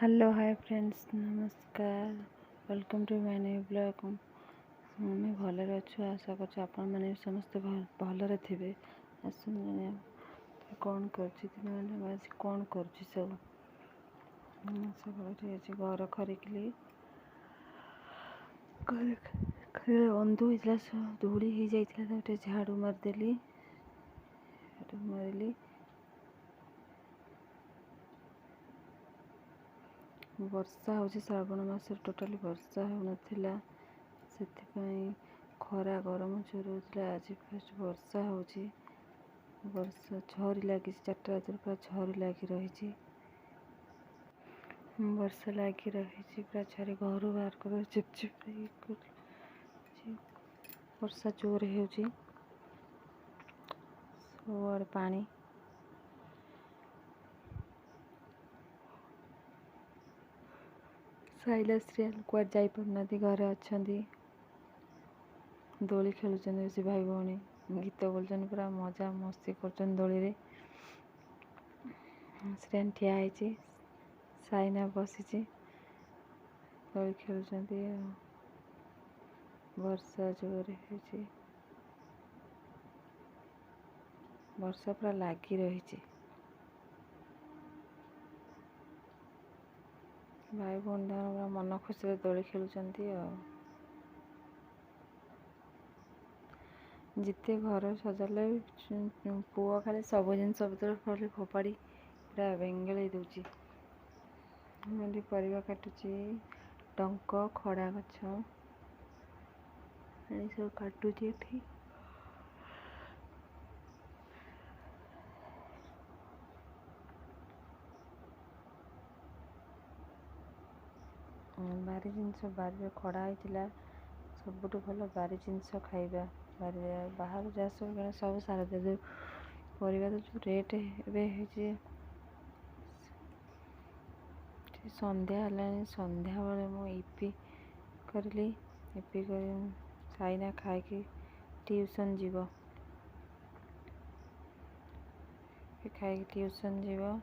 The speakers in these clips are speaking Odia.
ହ୍ୟାଲୋ, ହାଏ ଫ୍ରେଣ୍ଡସ୍, ନମସ୍କାର। Welcome to my new vlog. ଆମେ ଭଲରେ ଅଛୁ। ଆଶା କରୁଛୁ ଆପଣମାନେ ବି ସମସ୍ତେ ଭଲରେ ଥିବେ। ଆସନ୍ତୁ ଜାଣିବା କ'ଣ କରୁଛି ଦିନମାନ, ଆଜି କ'ଣ କରୁଛି ସବୁ। ସକାଳୁ ଉଠି ଆଜି ଘର ଖରିକିଲି। ଘର ଅନ୍ଧୁ ହେଇଥିଲା, ଧୂଳି ହେଇଯାଇଥିଲା, ତାକୁ ଟିକେ ଝାଡ଼ୁ ମାରିଦେଲି, ଝାଡ଼ୁ ମାରିଲି। ବର୍ଷା ହେଉଛି। ଶ୍ରାବଣ ମାସରେ ଟୋଟାଲି ବର୍ଷା ହେଉନଥିଲା, ସେଥିପାଇଁ ଖରା ଗରମ ଜୋର ହେଉଥିଲା। ଆଜି ଫାଷ୍ଟ ବର୍ଷା ହେଉଛି। ବର୍ଷା ଝରି ଲାଗିଛି। 4ଟା ରାତିରୁ ପୁରା ଝରି ଲାଗି ରହିଛି। ବର୍ଷା ଲାଗି ରହିଛି ପୁରା ଝରି, ଘରୁ ବାହାର କରୁ ଚିପ୍ ଚିପ୍ ହେଇକି। ବର୍ଷା ଜୋର ହେଉଛି, ସବୁଆଡ଼େ ପାଣି। ସାଇଲା, ଶ୍ରୀୟାନ କୁଆଡ଼େ ଯାଇପାରୁନାହାନ୍ତି, ଘରେ ଅଛନ୍ତି। ଦୋଳି ଖେଳୁଛନ୍ତି ବେଶୀ, ଭାଇ ଭଉଣୀ ଗୀତ ବୋଲୁଛନ୍ତି, ପୁରା ମଜା ମସ୍ତି କରୁଛନ୍ତି ଦୋଳିରେ। ଶ୍ରେୟାନ ଠିଆ ହେଇଛି, ସାଇନା ବସିଛି, ଦୋଳି ଖେଳୁଛନ୍ତି। ଆଉ ବର୍ଷା ଜୋରେ ହେଉଛି, ବର୍ଷା ପୁରା ଲାଗି ରହିଛି। ଭାଇ ଭଉଣୀ ତାଙ୍କର ପୁରା ମନ ଖୁସିରେ ଦୋଳି ଖେଳୁଛନ୍ତି। ଆଉ ଯେତେ ଘର ସଜାଡ଼ିଲେ ପୁଅ ଖାଲି ସବୁ ଜିନିଷ ପତ୍ର ଖାଲି ଫୋପାଡ଼ି ପୁରା ବେଙ୍ଗେଳେଇ ଦେଉଛି। ମୁଁ ଏଠି ପରିବା କାଟୁଛି, ଡଙ୍କ, ଖଡ଼ା ଗଛ ଏସବୁ କାଟୁଛି ଏଠି। ବାରି ଜିନିଷ, ବାରିରେ ଖଡ଼ା ହେଇଥିଲା। ସବୁଠୁ ଭଲ ବାରି ଜିନିଷ ଖାଇବା। ବାରିରେ, ବାହାରୁ ଯାହା ସବୁ କିଣା ସବୁ ସାର ଦିଆ। ପରିବା ତ ଯେଉଁ ରେଟ୍ ଏବେ ହେଇଛି। ସନ୍ଧ୍ୟା ହେଲାଣି। ସନ୍ଧ୍ୟାବେଳେ ମୁଁ ଇପି କରିଲି। ଇପି କରି ସାଇନା ଖାଇକି ଟିଉସନ୍ ଯିବ। ଖାଇକି ଟିଉସନ୍ ଯିବ।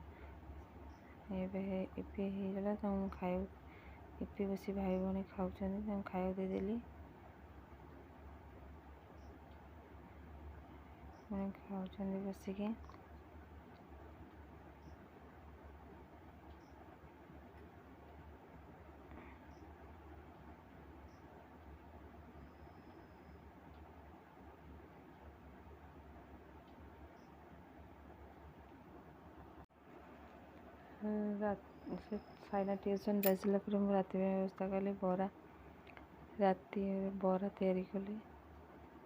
ଏବେ ଇପି ହେଇଗଲା, ତାଙ୍କୁ ଖାଇବାକୁ, ଇପି ବସି ଭାଇ ଭଉଣୀ ଖାଉଛନ୍ତି, ତାଙ୍କୁ ଖାଇବାକୁ ଦେଇଦେଲି। ମାନେ ଖାଉଛନ୍ତି ବସିକି। ସେ ସାଇନା ଟିଉସନ୍ ଯାଇସାରିଲା ପରେ ମୁଁ ରାତି ପାଇଁ ବ୍ୟବସ୍ଥା କଲି। ବରା, ରାତି ବରା ତିଆରି କଲି,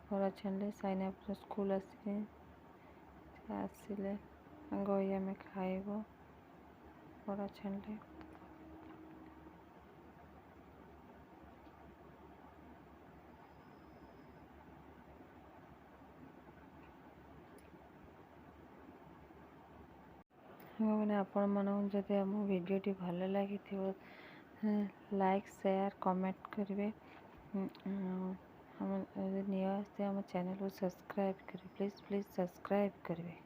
ବରା ଛାଣିଲି। ସାଇନା ସ୍କୁଲ ଆସିକି ଆସିଲେ ସାଙ୍ଗ ହେଇ ଆମେ ଖାଇବୁ। ବରା ଛାଣିଲି। ସାଙ୍ଗମାନେ, ଆପଣମାନଙ୍କୁ ଯଦି ଆମ ଭିଡ଼ିଓଟି ଭଲ ଲାଗିଥିବ, ଲାଇକ୍, ସେୟାର, କମେଣ୍ଟ କରିବେ। ଆମ ଯଦି ନୂଆ ଆସିଥିବେ, ଆମ ଚ୍ୟାନେଲକୁ ସବସ୍କ୍ରାଇବ୍ କରିବେ। ପ୍ଲିଜ୍ ପ୍ଲିଜ୍ ସବସ୍କ୍ରାଇବ୍ କରିବେ।